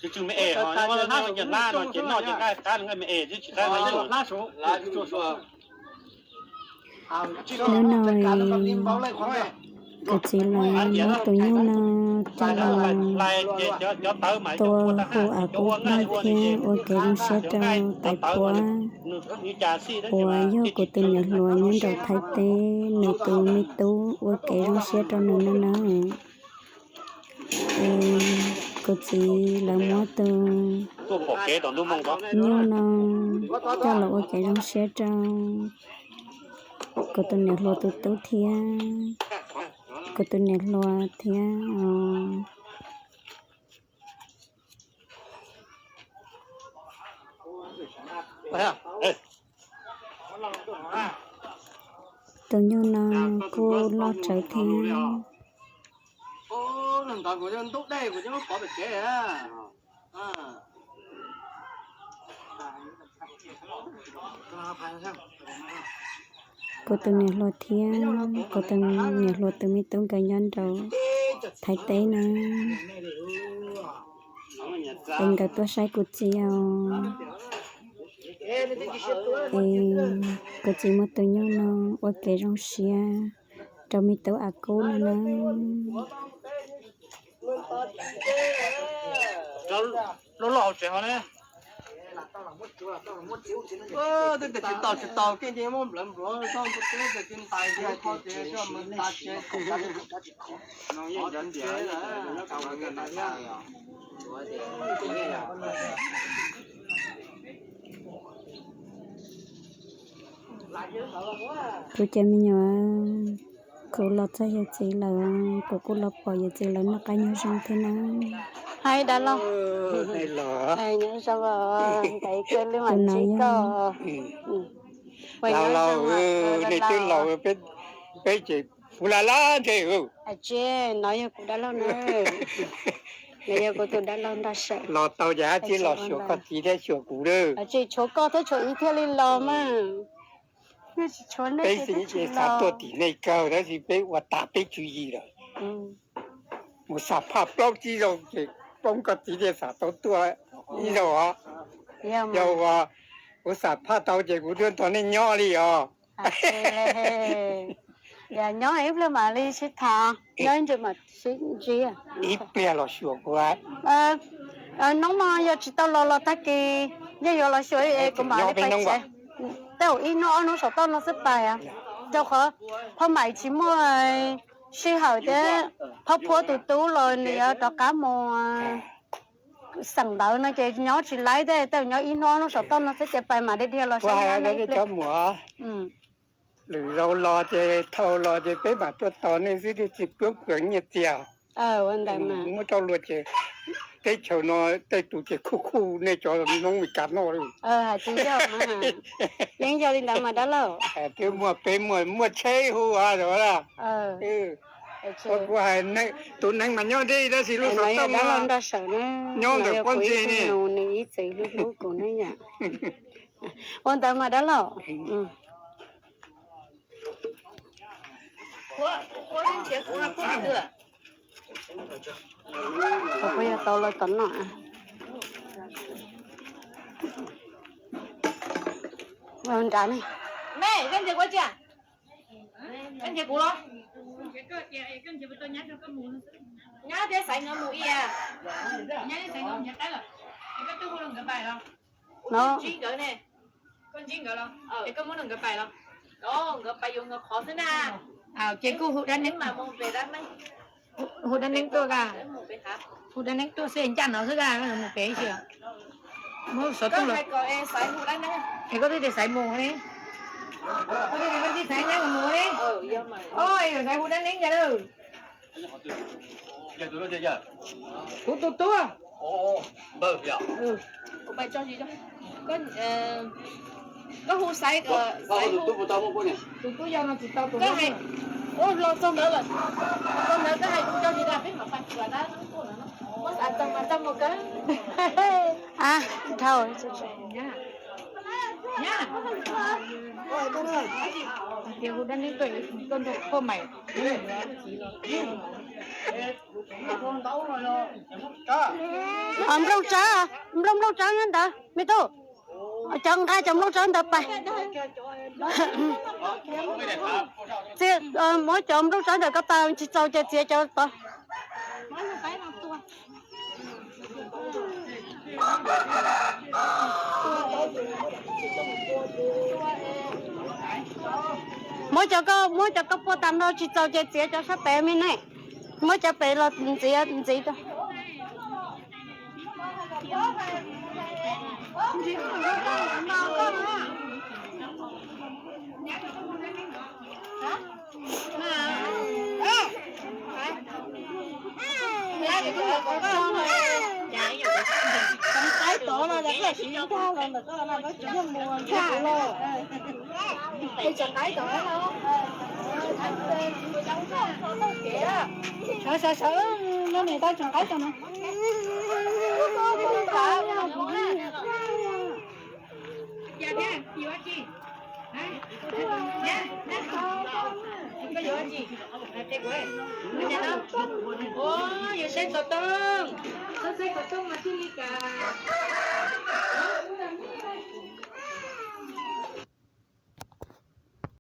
Hnub no kuv txiv lawv muab tus nyuj no coj los tua hu av kub noj thiab ua kev zoo siab rau tais puab uas yog kuv tus niam hluas nyob nram Thaib teb, nws tus me tub ua kev zoo siab rau nws no na. Es kuv txiv lawv muab tus nyuj no coj los ua kev zoo siab rau kuv tus niam hluas tus tub thiab kuv tus niam hluas thiab. Tus nyuj no kuj loj tsawv thiab. Kuv tus niam hluas thiab kuv tus niam hluas tus me tub nkawd nyob nram Thaib teb na, es nkawd tuaj saib kuv txiv os. Es kuv txiv muab tus nyuj no ua kev zoo siab rau me tub av kub no na. Kuv cov me nyuam, kuv los txog yawm txiv lawm, kuv kuj los pom yawm txiv lawv noj qab nyob zoo thiab na. Hais dab laug, nyob zoo, ntev kawg li mam ntsib koj. Laus, nej twb laus, peb ces puv laj laj ntshe. Tsis, no yog kuv dab laug na. No yog kuv tus dab laug Ntaj Sawm. Los tau ces hab tsis los xyuas koj txiv thiab xyuas kuv lawm. Tsis tshuav koj thiab tshuav ib thiaj li los mas. Peb xav tuaj tim nej kawg tab sis peb ua tag peb tswv yim lawm. Mus xam phaj plaub tsib zaug ces poob koj txiv thiaj xam tau tuaj ib zaug os. Yog uas kuv xam phaj tau ces kuv twb nrog nej nyob li os. Yog nyob ib pliag mam li sib tham, nyob ib ntsis mam sib ntsib. Ib pliag los xyuas kuv. Hnub no yog tsis tau los los tag kis, yog yuav los xyuas es kuv mam li pais tsev. Tej zaum ib hnub ob hnub saum toj no xwb pais, rau qhov phaj Maim tsis muaj sij hawm thiab, phaj Phuab tus tub los nws yuav rov qab mus xeem ntawv no ces nyob tsis laib thiab, tej zaum nyob ib hnub ob hnub saum toj no xwb ces pais mam dhia dhia los saib. Lwm zaus los ces thau los ces peb mam tuaj tos nej xwb, tsis pub khaws nyiaj txiag. Muab rau luag ces teb chaws no tej tus ces khuj khuj nej cov Hmoob Mes Kas noj li. Yeej yog li ntawd mas dab laug. Twb muaj peb muaj muaj tsheb hu a. Kuv hais tus neeg mas nyob deb tab sis lub xov tooj nyob ntawm pob ntseg ne. Ua ntawd mas dab laug. Puas yog tau lawv tom no? Nrad ne. Koj nrhiav kuv los? Nyab thiab Xaiv nkawd mus ib yam. Nyab thiab Xaiv nkawd nyiam qab lawm, es koj twb hu rau nkawd pais los? Koj ntsib nkawd ne, koj ntsib nkawd los es koj muab rau nkawd pais los? Nkawd pais yuav nkawd qhov xwb na. Ces kuj hu dab neeb, hu dab neeb tuaj ka, hu dab neeb tuaj xwb ncaj no xwb ka, mus pem xwb. Muab xov tooj los, es koj twb tias Xaiv mus ne, koj twb tias koj ntsib Xaiv nyab mus ne. Oj, Xaiv hu dab neeb ntag lauj. Kuv tus tub. Koj hu Xaiv, tus tub yog no tsis tau tus, los txog ntawd lawm, txog ntawd koj hais kuv cov tsis tas peb mam pais tsuas dab tuaj no. Muab xav txog mas txog mus kawg. Dhau. Tias hu dab neeb tuaj, tuaj nrog phaj Maim. Nplooj tsawb, nplooj, nplooj tsawb nyob ntawd me tub. Cov nqa cov nplooj tsawb ntawd pais. Txiav, muab cov nplooj tsawb ntawm koj tau tsis txaus ces txiav cov tod. Muab cov koj, muab cov koj puag tas no tsis txaus ces txiav cov sab pem me ne. Muab cov pem los ntxiv, ntxiv. Tsoom qaib tod no, koj tsis nkag los ntawm koj no, koj tsis yog mus nkag los. Tsoom qaib tod no. Sawv, sawv, sawv, no nim tau tsoom qaib tod no. Yuav saib xov tooj, saib xov tooj mas thiaj li kam.